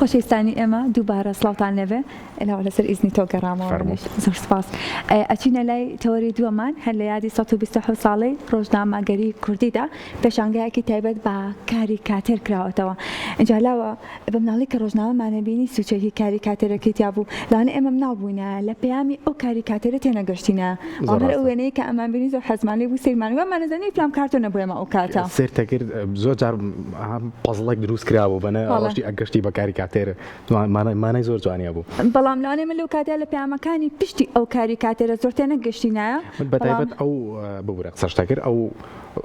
خۆشەویستانی ئێمە دووبارە سڵاوتان لێبێ لاوە لەسەر ئیزنی تۆ گەڕامەوە فەرموو. منیش زۆر سپاس ئەچینە لای تەوەری دووەمان هەر لە یادی 127 ساڵەی ڕۆژنامەگەری کوردیدا پێشانگایەکی تایبەت بە کاریکاتێر کراوەتەوە ئینجا لاوە بە مناڵی کە ڕۆژنامەمانە بینی سوچێکی کاریکاتێرەکەی تیا بوو لەوانەیە ئێمە مناڵ بووینە لە پەیامی ئەو کاریکاتێرە تێنەگەشتینە زۆر بەڵام هەر ئەو ڕاستە. وێنەیە کە ئەمان بینی زۆر حەزمان لێ بوو سەیرمان وامانەزانی فلان کارتۆنە بۆ ئێمە ئەو کاتە. سەیرت ئەکرد زۆر جار پەزڵێک دروست کرابوو بە بەڵێ. ڕۆشتی ئەگەشتی بە کاریکاتێر مانای زۆر جوانی هەبوو. بەڵام لەوانەیە من لەو کاتەیا لە پەیامەکانی پشتی ئەو کاریکاتێرە زۆر تێنەگەشتینایە من بەڵام. بەتایبەت ئەو ببورە قسەشت ئەکرد ئەو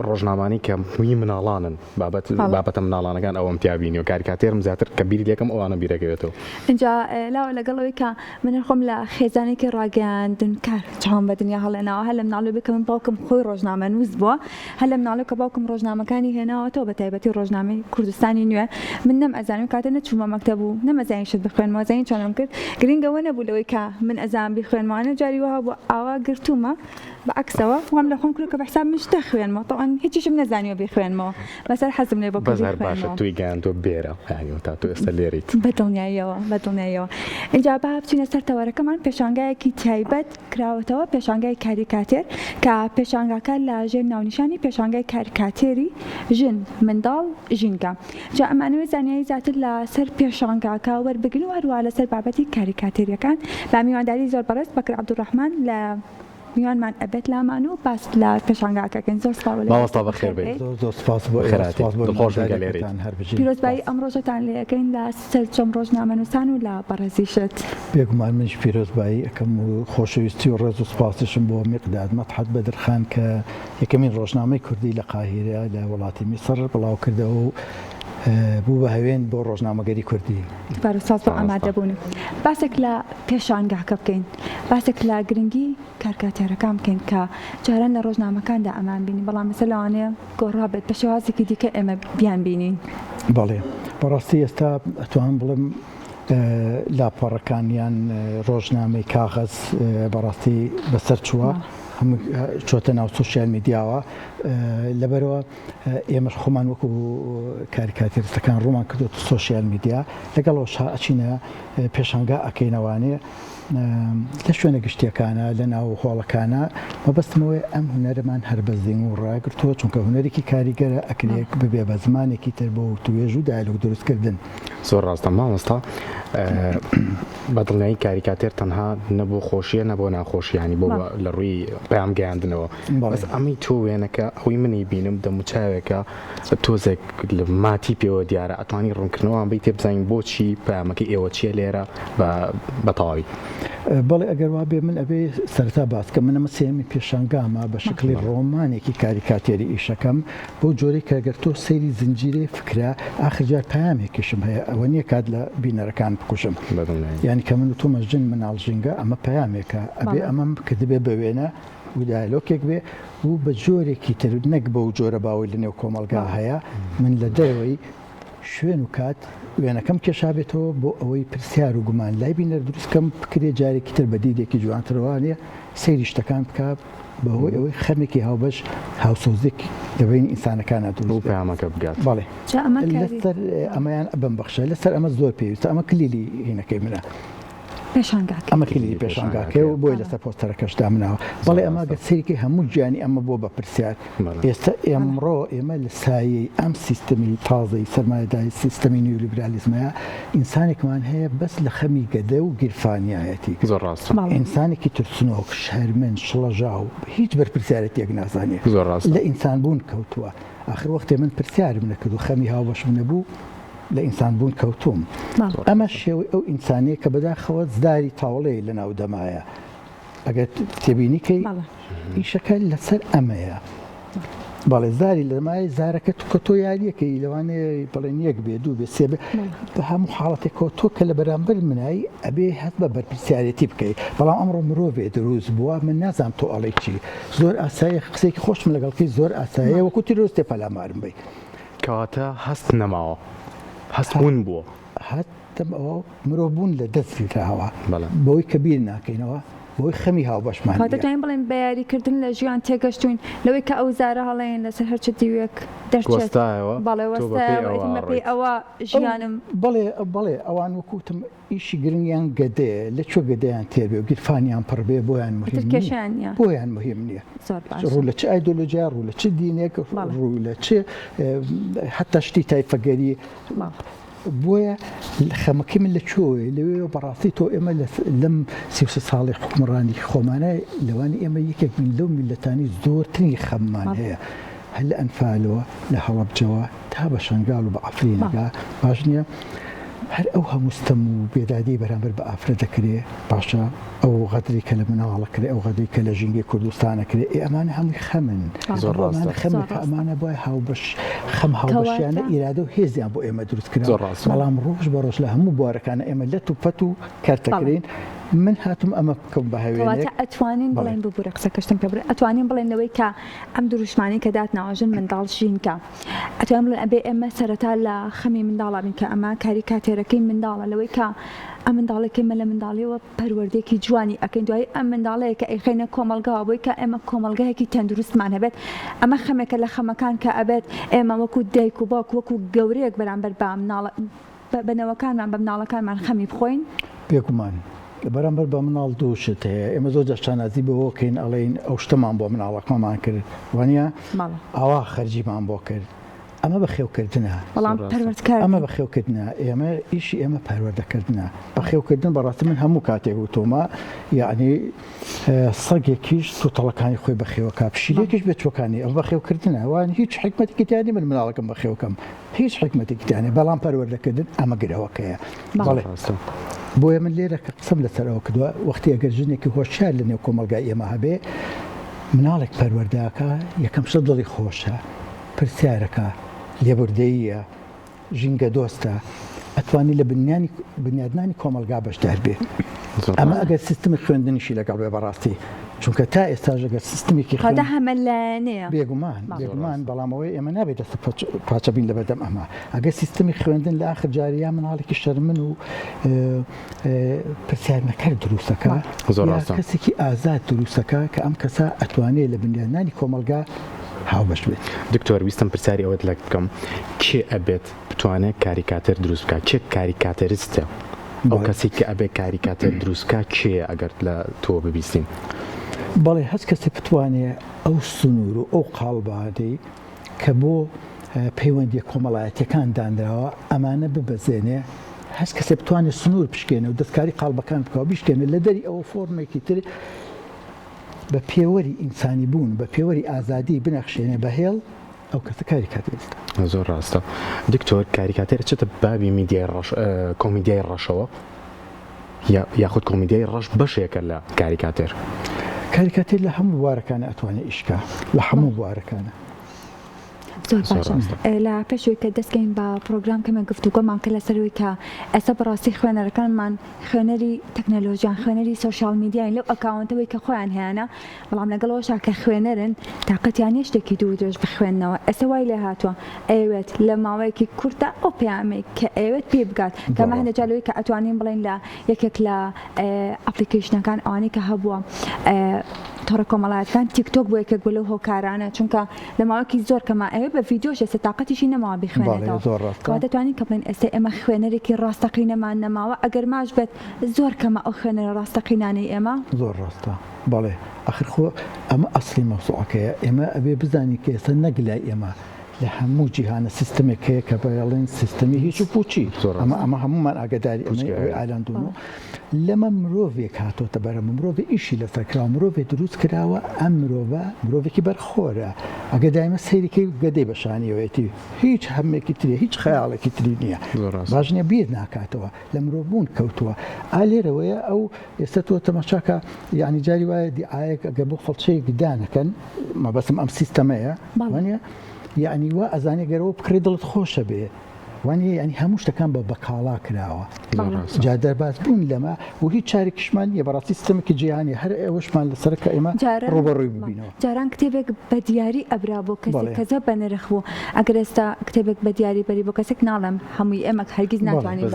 ڕۆژنامانەی کە هی مناڵانن بابەت بەڵێ. بابەتە مناڵانەکان ئەوەم تیا بینیوە کاریکاتێرم زیاتر کە بیری لێکەم ئەوانە بیرەکەوێتەوە. ئینجا لاوە لەگەڵ ئەوەی کە من هەر خۆم لە خێزانێکی ڕاگەیاندنکار چاوم بە دنیا هەڵێناوە هەر لە مناڵیەوە بێ کە من باوکم خۆی ڕۆژنامەنووس بووە هەر لە مناڵیەوە کە باوکم ڕۆژنامەکانی هێناوەتەوە بە تایبەتی ڕۆژنامەی کوردستانی نوێ من نەمئەزانی ئەو کاتە نەچوومە مەکتەب و نەمئەزانی شت بخوێنمەوە زانی چۆنم کرد گرنگ ئەوە نەبوو لەوەی کە من ئەزانم بیخوێنمەوە جاری وەها بوو ئاوا گرتوومە بە عەکسەوە وام لە خۆم کردووە کە بە حساب من شتە خوێنمەوە تەبعەن هیچیشم نەزانیوە بیخوێنمەوە بەس هەر حەزم لێ بووە کە بەس هەر باشە بیخوێنمەوە. تۆی گەیاندووە بێرە یانی تا تۆ ئێستا لێرەیت. بە دڵنیاییەوە بە دڵنیاییەوە ئینجا با بچینە سەر تەوەرەکەمان پێشانگایەکی تایبەت کراوەتەوە پێشانگای کاریکاتێر کە پێشانگاکە لە ژێر ناونیشانی پێشانگای کاریکاتێری ژن، منداڵ، ژینگە. جا ئەمانەوێت زانیاری زیاتر لە سەر پێشانگاکە وەربگرین و هەروەها لەسەر بابەتی کاریکاتێریەکان بە میوانداری زۆر بەڕێز بەکر عەبدولڕەحمان لە میوانمان ئەبێت لامان و باس لە پێشانگاکە کەین. زۆر سپاس لە مامۆستا بەخێر بێی. بێیت. زۆر زۆر سپاس بۆ ئێوە، بەخێرهاتیت. سپاس بۆ دڵخۆشم کە لێرەیت. میوانداریەکەتان. هەر بژین. پیرۆزبایی سپاس. ئەم ڕۆژەتان لێ ئەکەین لە سەرجەم ڕۆژنامەنووسان و لە بەڕێزیشت. بێگومان منیش پیرۆزبایی ئەکەم و خۆشەویستی و ڕێز و سپاسیشم بۆ میقداد مەدحەت بەدرخان کە یەکەمین ڕۆژنامەی کوردی لە قاهیرە لە وڵاتی میسڕ بڵاو کردەوە و بوو بە هەوێن بۆ ڕۆژنامەگەری کوردی. دووبارە سپاس بۆ ئامادەبوونت. باسێک لە پێشانگاکە بکەین، باسێک لە گرنگی کارکاتێرەکان بکەین کە جاران لە ڕۆژنامەکاندا ئەمان بینی، بەڵام ئێستا لەوانەیە گۆڕابێت بە شێوازێکی دیکە ئێمە بیانبینین. بەڵێ بەڕاستی ئێستا ئەتوانم بڵێم لاپەڕەکان یان ڕۆژنامەی کاغەز بەڕاستی بەسەر چووە هەموو چۆتە ناو سۆشیال میدیاوە لەبەرەوە ئێمەش خۆمان وەکو کاریکاتێرستەکان ڕوومان کردووە سۆشیال میدیا لەگەڵەوەش ئەچینە پێشانگا ئەکەینەوانێ لە شوێنە گشتیەکانە لە ناو هۆڵەکانە مەبەستمەوەی ئەم هونەرەمان هەر بە زیندوو ڕاگرتووە چونکە هونەرێکی کاریگەرە ئەکرێک ببێ بە زمانێکی تر بۆ وتوێژ و دایالۆگ دروستکردن. زۆر ڕاستە مامۆستا بە دڵنیایی کاریکاتێر تەنها نە بۆ خۆشیە نە بۆ ناخۆشی ینی بۆ لە ڕووی پەیام گەیاندنەوە بەس ئەمەی تۆ وێنەکە ئەوەی منی بینم دەموچاوێکە تۆزێک لە ماتی پێوە دیارە ئەتوانی ڕوونکردنەوەمان بەیتێ بزانین بۆچی پەیامەکەی ئێوە چییە لێرە بە تەواوی. بەڵێ ئەگەر وابێ من ئەبێ سەرەتا باس کەم من ئەمە سێیەمین پێشانگامە بە شکڵی ڕۆمانێکی کاریکاتێری ئیشەکەم بەو جۆرەی کە گەر تۆ سەیری زنجیرەی فکرە ئاخر جار پەیامێکیشم هەیە ئەوە نییە کات لە بینەرەکان بکوژم یانی کە من وتومە ژن مناڵ ژینگە ئەمە پەیامێکە ئەبێ ئەمەم کردبێ بە وێنە و دایالۆکێک بێ و بە جۆرێکی تر نەک بەو جۆرە باوەی لە نێو کۆمەڵگا هەیە من لە دەرەوەی شوێن و کات وێنەکەم کێشابێتەوە بۆ ئەوەی پرسیار و گومان لای بینەر دروست کەم بکرێ جارێکی تر بە دیدێکی جوانترەوانێ سەیری شتەکان بکا بەهۆی ئەوەی خەمێکی هاوبەش هاوسۆزێک لە بەینی ئینسانەکانا دروست بۆ بێت. پەیامەکە بگات. بەڵێ جا ئەمە کاری. لەسەر ئەمەیان بمبەخشە لەسەر ئەمە زۆر پێویستە ئەمە کلیلی هینەکەی منە. پێشانگاکەی. ئەمە کلیلی پێشانگاکەیە و بۆیە لەسەر پۆستەرەکەش دامناوە. بەڵێ ئەمە گەر سەیری کەی هەموو گیانی ئەمە بووە بە پرسیار. ئێستا ئێمڕۆ ئێمە لە سایەی ئەم سیستەمی تازەی سەرمایەداری سیستەمی نیولیبرالیزمەیە ئینسانێکمان هەیە بەس لە خەمی گەدە و گیرفانیایەتی. زۆر ڕاستە. ئینسانێکی ترسنۆک، شەرمن، شڵەژاو، هیچ بەرپرسیارێتییەک نازانێ. زۆر ڕاستە. لە ئینسانبوون کەوتووە. ئاخر وەختێ من پرسیارم نەکرد و خەمی هاوبەشم نەبوو، لە ئینسان بوون کەوتووم. ئەمە شێوەی ئەو ئینسانەیە کە بەداخەوە زاری تاوڵەی لە ناو دەمایە. ئەگەر تێبینی کەی ئیشەکە لەسەر ئەمەیە. بەڵێ زاری لە دەمایە زارەکە کە تۆ یاریەکەی لەوانەیە بڵێن یەک بێ دوو بێ سێ بێ بە هەموو حاڵەتێکەوە تۆ کە لە بەرامبەر منای ئەبێ هەست بە بەرپرسیارێتی بکەی بەڵام ئەمڕۆ مرۆڤێ دروست بووە من نازانم تۆ ئەڵێی چی زۆر ئاساییە قسەیەکی خۆشم لەگەڵ کەی زۆر ئاساییە وەکو تیرۆریستێ پەلامارم بەی. کەواتە هەست نەماوە هەست ون بووە. هەستم ئەوە مرۆڤ بوون لە دەست دراوە بەوەی کە بیر ناکەینەوە. بەوەی خەمی هاوبەشمان کەواتە نییە. توانین بڵێین بە یاریکردن لە ژیان تێگەشتووین لەوەی کە ئەو زارە هەڵەیەن لەسەر هەر چ دیوێک دەرچێت. وەستایەوە بەڵێ تۆ بەپێی وەستایەوە ئەوە ئیتر بەپێی ئەڕۆیت. ئەوە ئەو ژیانم. بەڵێ بەڵێ ئەوان وەکو وتم ئیشی گرنگیان گەدەیە لە کوێ گەدەیان تێر بێ و گیرفانیان پڕ بێ بۆیان ئیتر موهیم نییە کێشەیان نییە. بۆیان موهیم نییە. زۆر باشە. ڕوو لە چ ئایدۆلۆژیا ڕوو لە چ دینێک بەڵێ. ڕوو لە چ حەتا شتی تایفەگەری. بەڵێ. بۆیە خەمەکەی من لە کوێوەیە؟ لەوێوە بەڕاستی تۆ ئێمە لەم 33 ساڵی حوکمڕانی خۆمانە لەوانی ئێمە یەکێک بین لەو میللەتانی زۆرترین خەممان هەیە هەر لە ئەنفالەوە لە هەڵەبجەوە تا بە شەنگال و بە عەفرینەکە باش نییە هەر ئەو هەموو ستەم و بێدادی بەرامبەر بە ئافرەت دەکرێ باشە ئەو غەدری کە لە مناڵە کرێ ئەو غەدری کە لە ژینگەی کوردستانە کرێ ئێ ئەمانە هەمووی خەمن زۆر ڕاستە. ئەمانە خەمن کە ئەمانە بۆیە هاوبەش خەم هاوبەشیانە ئیرادە و هێزیان بۆ ئێمە دروست کرا زۆر ڕاستە. بەڵام ڕۆژ بە ڕۆژ لە هەموو بوارەکانە ئێمە لەت و پەت و کەرتەکرێین من هاتووم ئەمە بکەم بە هەوێنێک کەواتە ئەتوانین بەڵێ. بڵێین ببورە قسەکەشتم پێ بڕی ئەتوانین بڵێین لەوەی کە ئەم دروشمانەی کە داتناوە ژن منداڵ ژینگە ئەتوانین بڵێین ئەبێ ئێمە سەرەتا لە خەمی منداڵا بین کە ئەمە کاریکاتێرەکەی منداڵە لەوەی کە ئەم منداڵێکەی مە لە منداڵیەوە پەروەردەیەکی جوانی ئەکەین دوایی ئەم منداڵەیە کە ئەیخەینە کۆمەڵگاوە بۆی کە ئێمە کۆمەڵگایەکی تەندروستمان هەبێت ئەمە خەمێکە لە خەمەکان کە ئەبێت ئێمە وەکو دایک و باوک وەکو گەورەیەک بەرامبەر بە مناڵە بە نەوەکانمان بە مناڵەکانمان خەمی بخۆین. بێگومان بەرامبەر بە مناڵ دوو شت هەیە ئێمە زۆر جار شانازی بەوە کەین ئەڵێین ئەو شتەمان بۆ مناڵەکەمان کرد وانە ئاوا خەرجیمان بۆ کرد ئەمە بەخێوکردنە. بەڵام پەروەردکار ئەمە بەخێوکردنە ئێمە ئیشی ئێمە پەروەردەکردنە بەخێوکردن بەڕاستی من هەموو کاتێک وتۆمە یعنی سەگێکیش توتەڵەکانی خۆی بەخێوەکە پشیلێکیش بێچوەکانی ئەم بەخێوکردنە وان هیچ حکمەتێکی تیانی من مناڵەکەم بەخێوکەم هیچ حکمەتێکی تیانە بەڵام پەروەردەکردن ئەمە گرەوەکەیە بەڵێ بۆیە من لێرە کە قسەم لەسەر ئەوە کردووە وەختی ئەگەر ژنێکی هۆشیار لە نێو کۆمەڵگای ئێمە هەبێ مناڵێک پەروەردەکە یەکەم شت دڵی خۆشە پرسیارەکە لێبوردەییە، ژینگە دۆستە، ئەتوانی لە بنیانی بنیادنانی کۆمەڵگا بەشدار بێ. ئەمە ئەگەر سیستمی خوێندنیشی لەگەڵ بێ بەڕاستی چونکە تا ئێستاش ئەگەر سیستمێکی خوێند هەمەلایەنەیە. بێگومان بێگومان بەڵام ئەوەی ئێمە نابێت دەست پاچە بین لەبەردەم ئەمە ئەگەر سیستمی خوێندن لە ئاخر جاری یا مناڵێکی شەرمن و پرسیارنەکەر دروستەکە کەسێکی ئازاد دروستەکە کە ئەم کەسە ئەتوانێت لە بنیادنانی کۆمەڵگا هاوبەش بێت. دکتۆر ویستم پرسیاری ئەوەت لەک بکەم کێ ئەبێت بتوانێت کاریکاتێر دروست بکات کێ کاریکاتێرستە ئەو کەسی کە ئەبێ کاریکاتێر دروست بکات کێیە ئەگەر لە تۆ ببیستین؟ بەڵێ هەچ کەسێ بتوانێ ئەو سنوور و ئەو قاڵبانەی کە بۆ پەیوەندیە کۆمەڵایەتیەکان دانراوە ئەمانە ببەزێنێ هەچ کەسێ بتوانێ سنوور بشکێنێ و دەستکاری قاڵبەکان بکا و بیشکێنێ لە دەری ئەوە فۆرمێکی تر بە پێوەری ئینسانی بوون، بە پێوەری ئازادی بنەخشێنێ بە هێڵ، ئەو کەسە کاریکاتێریستە. زۆر ڕاستە دکتۆر، کاریکاتێر ئەچێتە بابی میدیای ڕەش، کۆمیدیای ڕەشەوە یاخود کۆمیدیای ڕەش بەشێکە لە کاریکاتێر؟ کاریکاتێر لە هەموو بوارەکانە ئەتوانێ ئیش کا، لە هەموو بوارەکانە. زۆر باشە لە پێشەوەی کە دەستکەین بە پرۆگرام کەمێک گفتوگۆمان کرد لەسەر ئەوەی کە ئێستا بەڕاستی خوێنەرەکانمان خوێنەری تەکنەلۆژیان خوێنەری سۆشیال میدیاین لەو ئەکاونتەوەی کە خۆیان هەیانە بەڵام لەگەڵ ئەوەشا کە خوێنەرن تاقەتیان نیە شتێکی دوور درێژ بخوێننەوە ئێستا وای لێ هاتووە ئەیەوێت لە ماوەیەکی کورتدا ئەو پەیامەی کە ئەیەوێت پێی بگات کە ئەمە هەندێک جار لەوەی کە ئەتوانین بڵێین لە یەکێک لە ئەپلیکەیشنەکان ئەوانەی کە هەبووە تۆڕە کۆمەڵایەتەکان تیکتۆک بۆ یەکێک بوو لەو هۆکارانە چونکە لە ماوەیەکی زۆر کەما ئەوێ بە ڤیدیۆش ئێستا تاقەتیشی نەماوە بیخوێنێتەوە کەواتە توانین کە بڵێین ئێستا ئێمە خوێنەرێکی ڕاستەقینەمان نەماوە ئەگەر ماش بێت زۆر کەمە ئەو خوێنەرە ڕاستەقینانەی ئێمە. زۆر ڕاستە بەڵێ ئەخر خۆ ئەمە ئەسڵی مەوزوعەکەیە ئێمە ئەبێ بزانین کە ئێستا نەک لای ئێمە لە هەموو جیهانە سیستمێک هەیە کە بەڵێن سیستەمی هیچ و پوچی ئەمە ئەمە هەمومان ئاگداری ئەمەی ئەوەی ئالەندون و لەمە مرۆڤێک هاتۆتە بەرەمە مرۆڤ ئیشی لەسەر کراوە مرۆڤێ دروست کراوە ئەم مرۆڤە مرۆڤێکی بەرخۆرە ئەگە دایمە سەیرەکەی گەدەی بەشانیەوەیەتی هیچ هەمێکی تری هیچ خەیاڵێکی تری نییە باش نییە بیر ناکاتەوە لە مرۆڤ بوون کەوتووە ئا لێرەوەیە ئەو ئێستا تۆ تەماشاکە یعنی جاری وایە دیعایەک ئەگەر بۆ فڵچەیەک دانەکەن مەبەستم ئەم سیستەمەیە وانە یعنی وا ئەزانێ گەرەوە بکڕی دڵت خۆشە بێ. وانیە یانی هەموو شتەکان بە بەکاڵا کراوە جا دەرباز بوون لەمە و هیچ چارێکیشمان نییە بەڕاستی سیستەمێکی جیهانی هەر ئەوەشمان لەسەر کە ئێمە ڕووبەڕووی ببینەوە. جاران کتێبێک بە دیاری ئەبرا بۆ کەسێک کە زۆر بەنرخ بوو ئەگەر ئێستا کتێبێک بە دیاری بەری بۆ کەسێک ناڵێم هەمووی ئێمە هەرگیز ناتوانین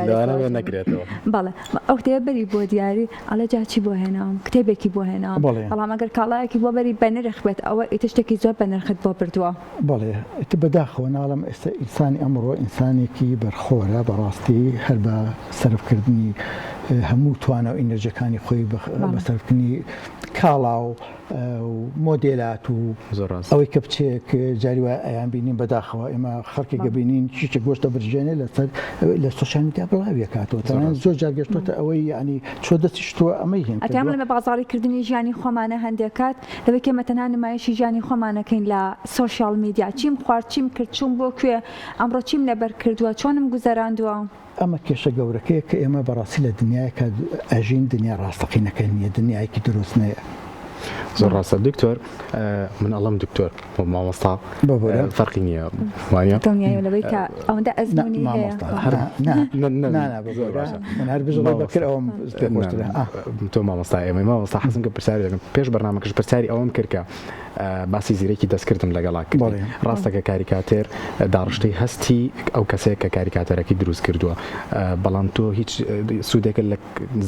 بەڵێ ئەو کتێبە بەری بۆ دیاری ئەڵێ جا چی بۆ هێناوم کتێبێکی بۆ هێناوم بەڵام ئەگەر کاڵایەکی بۆ بەری بەنرخ بێت ئەوە ئیتر شتێکی زۆر بەنرخت بۆ بردووە. بەڵێ ئیتر بەداخەوە ناڵێم ئێستا ئینسانی ئەمڕۆ ئینسانێکی بەرخۆرە بەڕاستی هەر بە سەرفکردنی هەموو توانا و ئینرجەکانی خۆی بە سەرفکردنی کاڵا و مۆدێلات و ئەوەی کە بچێک جاری وایە ئەیان بینین بەداخەوە ئێمە خەڵکی گەبینین شیشە گۆشتە برژێنێ لەسەر لە سۆشیال میدیا بڵاویە کاتەوە تەنانەت زۆر جار گەشتۆتە ئەوەی یعنی چۆ دەستی شتووە ئەمەی هێن ئەتیان بڵێ بە بازاڕی کردنی ژیانی خۆمانە هەندێک کات لەوەی کە ئێمە تەنها نمایشی ژیانی خۆمان ئەکەین لە سۆشیال میدیا چیم خوارد چیم کرد چووم بۆ کوێ ئەمڕۆ چیم لەبەر کردووە چۆنم گوزەراندووە. ئەمە کێشە گەورەکەیە کە ئێمە بەڕاستی لە دنیایەکا ئەژین دنیا ڕاستەقینەکە نییە دنیایەکی دروست نەیە. زۆر ڕاستە دکتۆر من ئەڵم دکتۆر مامۆستا فەرقی نییە وانە دڵنیایە لەوەی کە ئەوەندە ئەزموونی هەیە تۆ مامۆستا ئێمە مامۆستا حەزم کە پرسیاری دەکەم پێش بەرنامەکەش پرسیاری ئەوەم کرد کە باسی زیرەکی دەستکردم لەگەڵا کرد ڕاستە کە کاریکاتێر داڕشتەی هەستی ئەو کەسەیە کە کاریکاتەرەکەی دروست کردووە بەڵام تۆ هیچ سوودێکە لە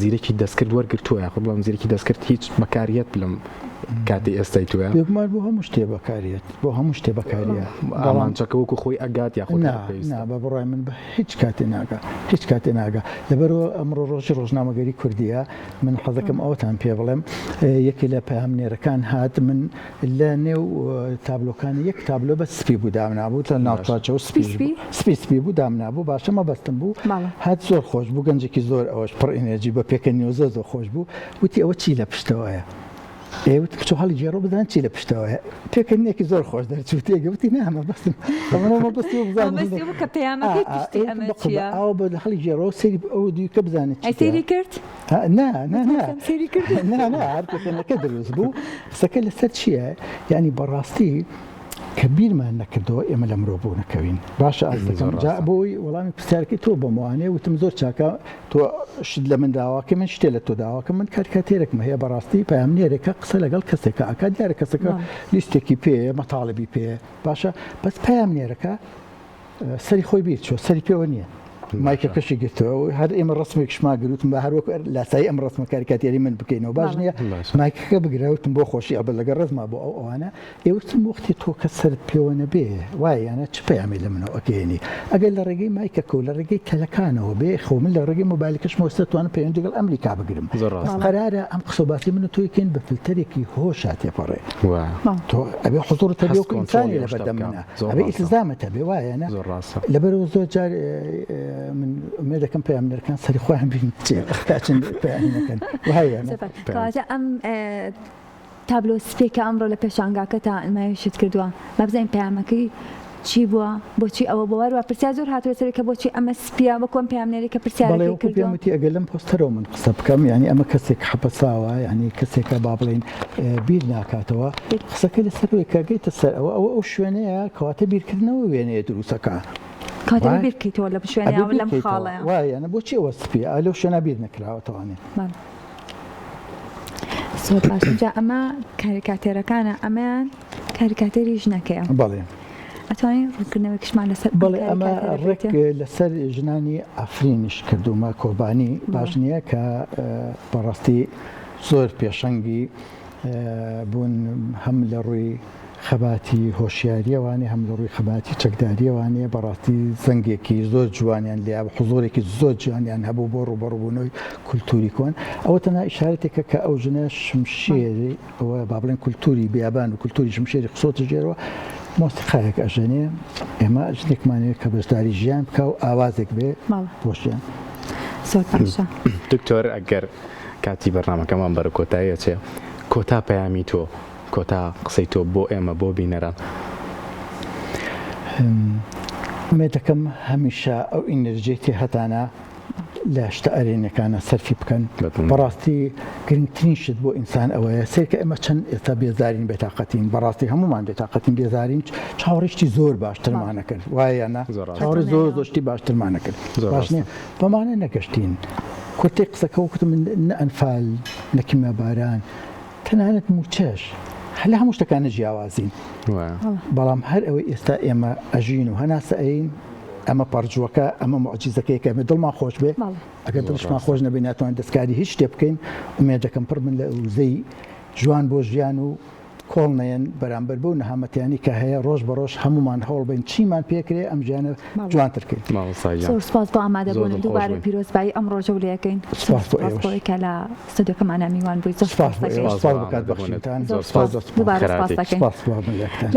زیرەکی دەستکرد وەرگرتووە یاخود بڵام زیرەکی دەستکرد هیچ بەکاریەت لەم کاتی ئێستای توە؟ بێگومان بۆ هەموو شتێ بەکاریەت بۆ هەموو شتێ بەکاریە بەڵام ئامانجەکە وەکو خۆی ئەگات یاخود نا نا بە بڕوای من بە هیچ کاتێ ناگا هیچ کاتێ ناگا لەبەرئەوە ئەمڕۆ ڕۆژی ڕۆژنامەگەری کوردیە من حەزەکەم ئەوەتان پێ بڵێم یەکێ لە پەیامنێرەکان هات من لە نێو تابلۆکانی یەک تابلۆ بە سپی بوو دامنابوو لە ناو چوارچێوە سپی سپی سپی بوو دامنابوو باشە مەبەستم بوو هات زۆر خۆش بوو گەنجێکی زۆر ئەوەش پڕ ئینێرجی بە پێکەنینەوە زۆر زۆر خۆش بوو وتی ئەوە چی لە پشتەوەیە؟ ئێ وتم بچۆ هەڵی گێڕۆ بزان چی لە پشتەوەیە پێکەنینێکی زۆر خۆش دەرچوو تێگە وتی نا مەبەستم ئەمە مەبەستی بوو بزانم مەبەستی بوو کە پەیامەکەی پشتی ئەمە چییە؟ ئاوە بە هەڵی گێڕۆ سەیری ئەو دیوکە بزانێت ئەی سەیری کرد؟ نا نا نا سەیری کرد نا نا هەر پێکەنینەکە دروست بوو قسەکە لەسەر چییە؟ یعنی بەڕاستی کە بیرمان نەکردەوە ئێمە لە مرۆ بوو نەکەوین باشە ئازیزەکەم جا بۆی وەڵامی پرسیارەکەی تۆ بەمەوانەیە وتم زۆر چاکە تۆ شت لە من داواکەی من شتێ لە تۆ داواکەم من کاریکاتێرێکم هەیە بەڕاستی پەیامنێرێکە قسە لەگەڵ کەسێکە ئەکات دیارە کەسەکە لیستێکی پێیە مەتاڵبی پێیە باشە بەس پەیامنێرەکە سەری خۆی بیر چوە سەری پێوە نییە مایکەکەشی گرتەوە هەر ئێمە ڕسمێکشما گرتم بە هەروەک لاسایی ئەم ڕسمە کاریکاتێری من بکەینەوە باش نییە مایکەکە بگرەوتم بۆ خۆشی ئەبە لەگەڵ ڕزما بۆ ئەو ئەوانە ئێ وتم وەختی تۆ کە سەرت پێوە نەبێ وایە یانە چ پەیامێ لە منەوە ئەگەیەنی ئەگەر لە ڕێگەی مایکەکە و لە ڕێگەی تەلەکانەوە بێ خۆ من لە ڕێگەی مۆبایلەکەشمەوە ئێستا توانم پەیوەندی لەگەڵ ئەمریکا بگرم زۆر ڕاستە. قەرارە ئەم قسە و باسی من و تۆی کەین بە فلتەرێکی هۆشا تێپەڕێ وایە. تۆ ئەبێ حزوڕت هەبێ هەست وەکو کۆنترۆڵی ئینسانی ئەو لەبەر شتە دەم بکا منە زۆر ئەبێ ڕاستە. ئیلتزامت هەبێ وایە یانە زۆر ڕاستە. لەبەرئەوە زۆر جار من ئومێد دەکەم پەیامنێرەکان سەری خۆیان بین چێ تا چەند پەیامی نەکەن وایە یانە. زۆر باش. کەواتە ئەم تابلۆ سپیەکە ئەمڕۆ لە پێشانگاکەتا نمایشت کردووە با بزانین پەیامەکەی چی بووە بۆچی ئەوە بووە هەروە پرسیار زۆر هاتووە سەری کە بۆچی ئەمە سپیە وەکو ئەم پەیامنێرەی کە بەڵێ پرسیارەکەی وەکو پێم کردووە. وتی ئەگەر لەم پۆستەرەوە من قسە بکەم یانی ئەمە کەسێک حەپەساوە یانی کەسێکە با بڵێین بیر ناکاتەوە قسەکە لەسەر ئەوەیە کە گەیتە سەر ئەوە ئەوە ئەو شوێنەیە کەواتە بیرکردنەوە وێنەیە دروستەکە کەواتە وایە بیر بکەیتەوە لەم شوێنەیە ئەبێ و بیر لەم بکەیتەوە خاڵەیە وایە یانە بۆچی ئەوە سپیە ئا لەو شوێنە بیر نەکراوەتەوانێ بەڵێ. زۆر باش جا ئەمە کاریکاتێرەکانە ئەمەیان کاریکاتێری ژنەکەیە بەڵێ ئەتوانین ڕوونکردنەوەیەکیشمان لەسەر ئەم بەڵێ ئەمە کاریکاتێرە ڕێک بدەیت؟ لەسەر ژنانی عەفرینیش کردوومە کۆبانی باش بەڵێ. نییە کە بەڕاستی زۆر پێشەنگی بوون هەم لە ڕووی خەباتی هۆشیاریەوانێ هەم لە ڕووی خەباتی چەکداریەوانێ بەڕاستی زەنگێکی زۆر جوانیان لیا حزۆرێکی زۆر جوانیان هەبوو بۆ ڕووبەڕووبوونەوەی کولتوری کۆن ئەوە تەنها ئیشارەتێکە کە ئەو ژنە شمشێری ئەوە با بڵێن کولتوری بیابان و کولتوری شمشێری خسۆتە ژێرەوە مۆسیقایەک ئەژەنێ ئێمە ژنێکمانەیە کە بەشداری ژیان بکا و ئاوازێک بێ بۆ ژیان. زۆر باشە. دکتۆر ئەگەر کاتی بەرنامەکەمان بەرەو کۆتایی ئەچێ کۆتا پەیامی تۆ کۆتا قسەی تۆ بۆ ئێمە بۆ بینەران. ئومێد دەکەم هەمیشە ئەو ئینرجیەی تێ هەتانە. لە شتە ئەرێنیەکانە سەرفی بکەن بەڕاستی گرنگترین شت بۆ ئینسان ئەوەیە سێرکە ئێمە چەند ئێستا بێزارین بێتاقەتین بەڕاستی هەمومان بێتاقەتین بێزارین چاوەڕێشتی زۆر باشترمانە کرد وایە نا چاوەڕێ زۆر زۆر شتی باشترمانە کرد باش نییە بەمانە نەگەشتین کورتەی قسەکە وەکوتم من نە ئەنفال نە کیمیاباران تەنانەت موچەش هەر لە هەموو شتەکانە جیاوازین بەڵام هەر ئەوەی ئێستا ئێمە ئەژین و هەناسە ئەین ئەمە پەڕجووەکە ئەمە موعجیزەکەیە کە ئەمە دڵمان خۆش بێ ئەگەر دڵشمان خۆش نەبێ ناتوانین دەستکاری هیچ شتێ بکەین ئومێد دەکەم پڕ بن لە وزەی جوان بۆ ژیان و کۆڵ نەیەن بەرامبەر بەو نەهامەتیانی کە هەیە ڕۆژ بە ڕۆژ هەمومان هەوڵ بین چیمان پێکرێ ئەم ژیانە جوانتر کەین. زۆر سپاس بۆ ئامادەبوونت دووبارە پیرۆزبایی ئەم ڕۆژە و لێکەین سپاس بۆ ئێوەش کە لە ستۆدیۆکەمانە میوان بووی زۆر سپاس بۆ ئێوەش سپاس بۆ کات بەخشینتان زۆر سپاس دووبارە سپاس دەکەین. سپاس بۆ ملێکتان.